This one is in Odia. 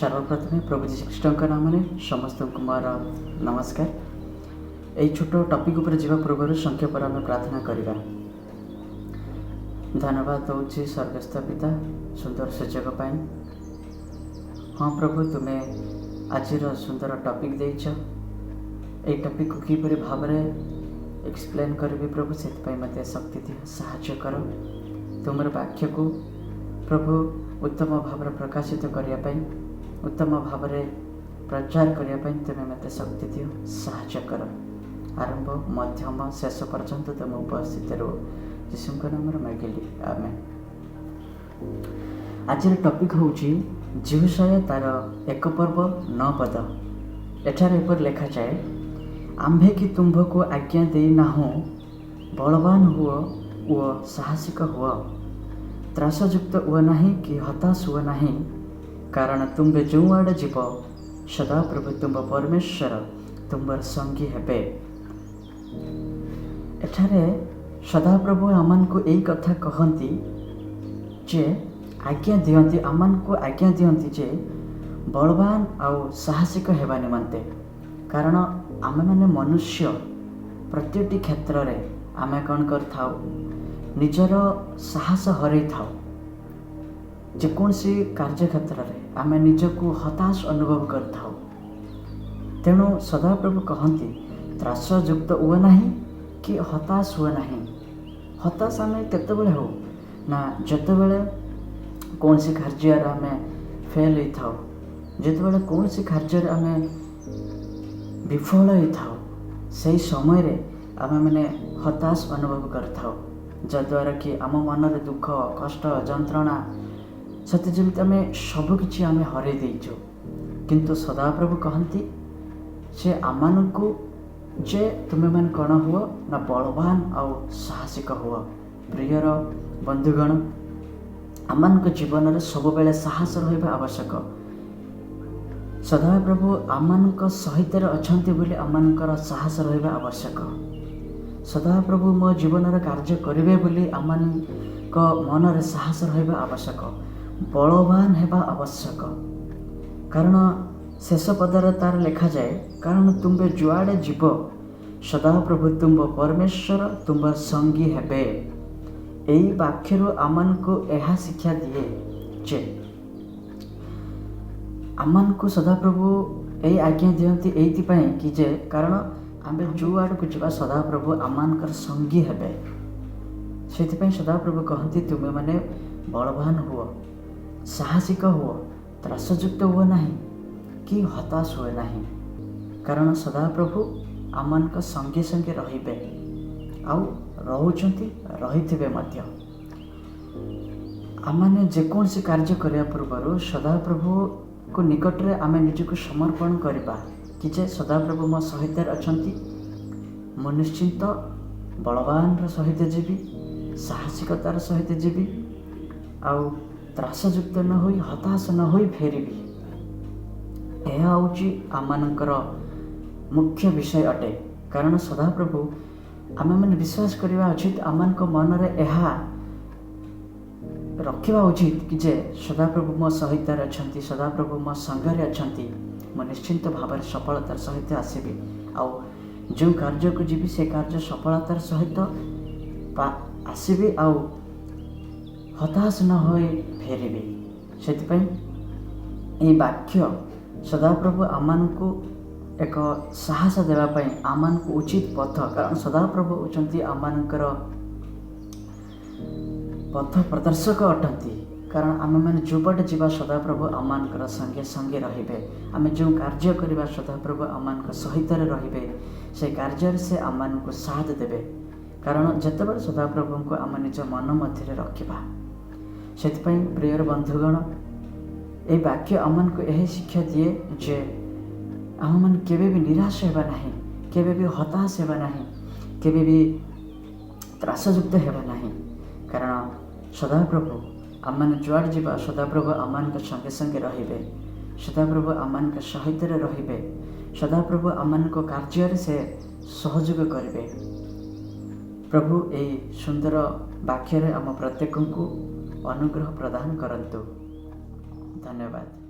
ସର୍ବପ୍ରଥମେ ପ୍ରଭୁ ଯୀଶୁଖ୍ରୀଷ୍ଟଙ୍କ ନାମରେ ସମସ୍ତଙ୍କୁ ମୋର ନମସ୍କାର। ଏଇ ଛୋଟ ଟପିକ୍ ଉପରେ ଯିବା ପୂର୍ବରୁ ସଂକ୍ଷେପରେ ଆମେ ପ୍ରାର୍ଥନା କରିବା। ଧନ୍ୟବାଦ ଦେଉଛି ସ୍ୱର୍ଗସ୍ଥ ପିତା, ସୁନ୍ଦର ସୁଯୋଗ ପାଇଁ। ହଁ ପ୍ରଭୁ, ତୁମେ ଆଜିର ସୁନ୍ଦର ଟପିକ୍ ଦେଇଛ। ଏଇ ଟପିକ୍କୁ କିପରି ଭାବରେ ଏକ୍ସପ୍ଲେନ୍ କରିବି ପ୍ରଭୁ, ସେଥିପାଇଁ ମୋତେ ଶକ୍ତି ଦିଅ, ସାହାଯ୍ୟ କର। ତୁମର ବାକ୍ୟକୁ ପ୍ରଭୁ ଉତ୍ତମ ଭାବରେ ପ୍ରକାଶିତ କରିବା ପାଇଁ, ଉତ୍ତମ ଭାବରେ ପ୍ରଚାର କରିବା ପାଇଁ ତୁମେ ମୋତେ ଶକ୍ତି ଦିଅ, ସାହାଯ୍ୟ କର। ଆରମ୍ଭ, ମଧ୍ୟମ, ଶେଷ ପର୍ଯ୍ୟନ୍ତ ତୁମ ଉପସ୍ଥିତ ରୁହ। ଯୀଶୁଙ୍କ ନାମରେ ମାଗିଲି, ଆମେନ୍। ଆଜିର ଟପିକ୍ ହେଉଛି ଯିହୋଶୂୟ ତାର 1 ପର୍ବ 9 ପଦ। ଏଠାରେ ଏପରି ଲେଖାଯାଏ, "ଆମ୍ଭେ କି ତୁମ୍ଭକୁ ଆଜ୍ଞା ଦେଇନାହୁଁ? ବଳବାନ ହୁଅ ଓ ସାହସିକ ହୁଅ। ତ୍ରାସଯୁକ୍ତ ହୁଅ ନାହିଁ କି ହତାଶ ହୁଅ ନାହିଁ। କାରଣ ତୁମ୍ଭେ ଯେଉଁଆଡ଼େ ଯିବ, ସଦାପ୍ରଭୁ ତୁମ୍ଭ ପରମେଶ୍ୱର ତୁମ୍ଭର ସଙ୍ଗୀ ହେବେ।" ଏଠାରେ ସଦାପ୍ରଭୁ ଆମମାନଙ୍କୁ ଏଇ କଥା କହନ୍ତି ଯେ, ଆଜ୍ଞା ଦିଅନ୍ତି, ଆମମାନଙ୍କୁ ଆଜ୍ଞା ଦିଅନ୍ତି ଯେ ବଳବାନ ଆଉ ସାହସିକ ହେବା ନିମନ୍ତେ। କାରଣ ଆମେମାନେ ମନୁଷ୍ୟ, ପ୍ରତ୍ୟେକଟି କ୍ଷେତ୍ରରେ ଆମେ କ'ଣ କରିଥାଉ? ନିଜର ସାହସ ହରେଇଥାଉ। ଯେକୌଣସି କାର୍ଯ୍ୟକ୍ଷେତ୍ରରେ ଆମେ ନିଜକୁ ହତାଶ ଅନୁଭବ କରିଥାଉ। ତେଣୁ ସଦାପ୍ରଭୁ କହନ୍ତି, ତ୍ରାସଯୁକ୍ତ ହୁଅ ନାହିଁ କି ହତାଶ ହୁଅ ନାହିଁ। ହତାଶ ଆମେ କେତେବେଳେ ହଉ ନା, ଯେତେବେଳେ କୌଣସି କାର୍ଯ୍ୟରେ ଆମେ ଫେଲ୍ ହେଇଥାଉ, ଯେତେବେଳେ କୌଣସି କାର୍ଯ୍ୟରେ ଆମେ ବିଫଳ ହେଇଥାଉ, ସେହି ସମୟରେ ଆମେମାନେ ହତାଶ ଅନୁଭବ କରିଥାଉ, ଯଦ୍ୱାରା କି ଆମ ମନରେ ଦୁଃଖ, କଷ୍ଟ, ଯନ୍ତ୍ରଣା, ସତେ ଯେମିତି ଆମେ ସବୁକିଛି ଆମେ ହରେଇ ଦେଇଛୁ। କିନ୍ତୁ ସଦାପ୍ରଭୁ କହନ୍ତି ସେ ଆମମାନଙ୍କୁ ଯେ ତୁମେମାନେ କ'ଣ ହୁଅ ନା, ବଳବାନ ଆଉ ସାହସିକ ହୁଅ। ପ୍ରିୟର ବନ୍ଧୁଗଣ, ଆମମାନଙ୍କ ଜୀବନରେ ସବୁବେଳେ ସାହସ ରହିବା ଆବଶ୍ୟକ। ସଦାପ୍ରଭୁ ଆମମାନଙ୍କ ସହିତରେ ଅଛନ୍ତି ବୋଲି ଆମମାନଙ୍କର ସାହସ ରହିବା ଆବଶ୍ୟକ। ସଦାପ୍ରଭୁ ମୋ ଜୀବନରେ କାର୍ଯ୍ୟ କରିବେ ବୋଲି ଆମମାନଙ୍କ ମନରେ ସାହସ ରହିବା ଆବଶ୍ୟକ, ବଳବାନ ହେବା ଆବଶ୍ୟକ। କାରଣ ଶେଷ ପଦରେ ତାର ଲେଖାଯାଏ, "କାରଣ ତୁମ୍ଭେ ଯୁଆଡ଼େ ଯିବ, ସଦାପ୍ରଭୁ ତୁମ୍ଭ ପରମେଶ୍ୱର ତୁମ୍ଭ ସଙ୍ଗୀ ହେବେ।" ଏଇ ବାକ୍ୟରୁ ଆମମାନଙ୍କୁ ଏହା ଶିକ୍ଷା ଦିଏ ଯେ ଆମମାନଙ୍କୁ ସଦାପ୍ରଭୁ ଏଇ ଆଜ୍ଞା ଦିଅନ୍ତି ଏଇଥିପାଇଁ କି ଯେ କାରଣ ଆମେ ଯେଉଁ ଆଡ଼କୁ ଯିବା, ସଦାପ୍ରଭୁ ଆମମାନଙ୍କର ସଙ୍ଗୀ ହେବେ। ସେଥିପାଇଁ ସଦାପ୍ରଭୁ କହନ୍ତି, ତୁମେମାନେ ବଳବାନ ହୁଅ, ସାହସିକ ହୁଅ, ତ୍ରାସଯୁକ୍ତ ହୁଅ ନାହିଁ କି ହତାଶ ହୁଏ ନାହିଁ। କାରଣ ସଦାପ୍ରଭୁ ଆମମାନଙ୍କ ସଙ୍ଗେ ସଙ୍ଗେ ରହିବେ ଆଉ ରହୁଛନ୍ତି, ରହିଥିବେ ମଧ୍ୟ। ଆମମାନେ ଯେକୌଣସି କାର୍ଯ୍ୟ କରିବା ପୂର୍ବରୁ ସଦାପ୍ରଭୁଙ୍କ ନିକଟରେ ଆମେ ନିଜକୁ ସମର୍ପଣ କରିବା କି ଯେ ସଦାପ୍ରଭୁ ମୋ ସହିତ ଅଛନ୍ତି, ମୁଁ ନିଶ୍ଚିନ୍ତ ବଳବାନର ସହିତ ଯିବି, ସାହସିକତାର ସହିତ ଯିବି ଆଉ ତ୍ରାସଯୁକ୍ତ ନ ହୋଇ, ହତାଶ ନ ହୋଇ ଫେରିବି। ଏହା ହେଉଛି ଆମମାନଙ୍କର ମୁଖ୍ୟ ବିଷୟ ଅଟେ। କାରଣ ସଦାପ୍ରଭୁ ଆମେମାନେ ବିଶ୍ୱାସ କରିବା ଉଚିତ, ଆମମାନଙ୍କ ମନରେ ଏହା ରଖିବା ଉଚିତ କି ଯେ ସଦାପ୍ରଭୁ ମୋ ସହିତରେ ଅଛନ୍ତି, ସଦାପ୍ରଭୁ ମୋ ସାଙ୍ଗରେ ଅଛନ୍ତି, ମୁଁ ନିଶ୍ଚିନ୍ତ ଭାବରେ ସଫଳତାର ସହିତ ଆସିବି ଆଉ ଯେଉଁ କାର୍ଯ୍ୟକୁ ଯିବି, ସେ କାର୍ଯ୍ୟ ସଫଳତାର ସହିତ ଆସିବି ଆଉ ହତାଶ ନ ହୋଇ ଫେରିବି। ସେଥିପାଇଁ ଏହି ବାକ୍ୟ ସଦାପ୍ରଭୁ ଆମମାନଙ୍କୁ ଏକ ସାହସ ଦେବା ପାଇଁ, ଆମମାନଙ୍କୁ ଉଚିତ ପଥ। କାରଣ ସଦାପ୍ରଭୁ ହେଉଛନ୍ତି ଆମମାନଙ୍କର ପଥ ପ୍ରଦର୍ଶକ ଅଟନ୍ତି। କାରଣ ଆମେମାନେ ଯେଉଁପଟେ ଯିବା, ସଦାପ୍ରଭୁ ଆମମାନଙ୍କର ସଙ୍ଗେ ସଙ୍ଗେ ରହିବେ। ଆମେ ଯେଉଁ କାର୍ଯ୍ୟ କରିବା, ସଦାପ୍ରଭୁ ଆମମାନଙ୍କ ସହିତରେ ରହିବେ। ସେ କାର୍ଯ୍ୟରେ ସେ ଆମମାନଙ୍କୁ ସାଥ ଦେବେ। କାରଣ ଯେତେବେଳେ ସଦାପ୍ରଭୁଙ୍କୁ ଆମ ନିଜ ମନ ମଧ୍ୟରେ ରଖିବା। ସେଥିପାଇଁ ପ୍ରିୟର ବନ୍ଧୁଗଣ, ଏହି ବାକ୍ୟ ଆମମାନଙ୍କୁ ଏହି ଶିକ୍ଷା ଦିଏ ଯେ ଆମେମାନେ କେବେ ବି ନିରାଶ ହେବା ନାହିଁ, କେବେ ବି ହତାଶ ହେବା ନାହିଁ, କେବେ ବି ତ୍ରାସଯୁକ୍ତ ହେବା ନାହିଁ। କାରଣ ସଦାପ୍ରଭୁ, ଆମମାନେ ଯୁଆଡ଼େ ଯିବା, ସଦାପ୍ରଭୁ ଆମମାନଙ୍କ ସଙ୍ଗେ ସଙ୍ଗେ ରହିବେ। ସଦାପ୍ରଭୁ ଆମମାନଙ୍କ ସହିତରେ ରହିବେ। ସଦାପ୍ରଭୁ ଆମମାନଙ୍କ କାର୍ଯ୍ୟରେ ସେ ସହଯୋଗ କରିବେ। ପ୍ରଭୁ ଏହି ସୁନ୍ଦର ବାକ୍ୟରେ ଆମ ପ୍ରତ୍ୟେକଙ୍କୁ ଅନୁଗ୍ରହ ପ୍ରଦାନ କରନ୍ତୁ। ଧନ୍ୟବାଦ।